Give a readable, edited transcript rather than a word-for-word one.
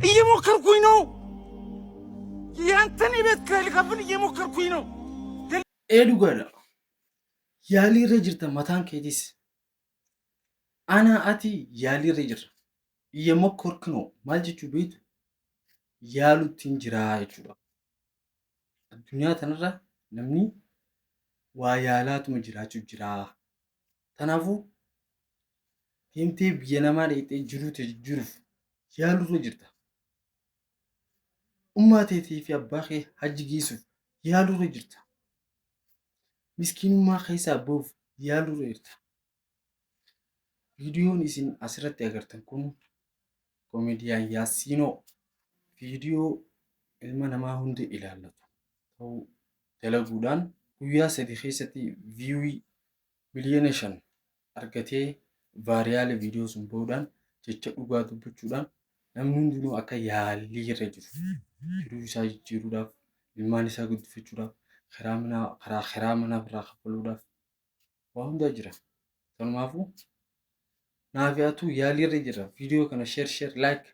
እየሞከርኩኝ ነው። ያንተን የቤት ኪራይ ልከፍል እየሞከርኩኝ ነው። Ee dhugaadha. Yaaliirra jirta mataan keetis. Anaa ati yaaliirra jirra. እየሞከርክ ነው maal jechuu beektu yaaluttiin jiraa jechuudha. Addunyaa tanarra namni waa yaalaatuma jiraachuu jiraa. Kanaafuu deemtee biyya namaa dhaqxee jiruu tee jijjiiruuf yaaluurra jirta. Ummaa teetii fi abbaa kee hajji geessuuf yaaluurra jirta. Miskiinummaa keessaa bahuuf yaaluurra jirta. Viidiyoon isin asirratti agartan kun koomediyaan Yaasiinoo viidiyoo ilma namaa hunda ilaallatu ta'uu dalaguudhaan guyyaa 3 keessatti view 5 miliyoona argatee viral viidiyoo sun bahuudhaan jecha dhugaa dubbachuudhaan namni hundinuu akka yaalii irra jiru jiruu isaa jijjiiruudhaaf, ilmaan isaa guddifachuudhaaf, karaa manaa karaa karaa manaa irraa kaffaluudhaaf waa hundaa jira. Kanumaafuu naafi atuu yaalii irra jira. Viidiyoo kana share, share, like.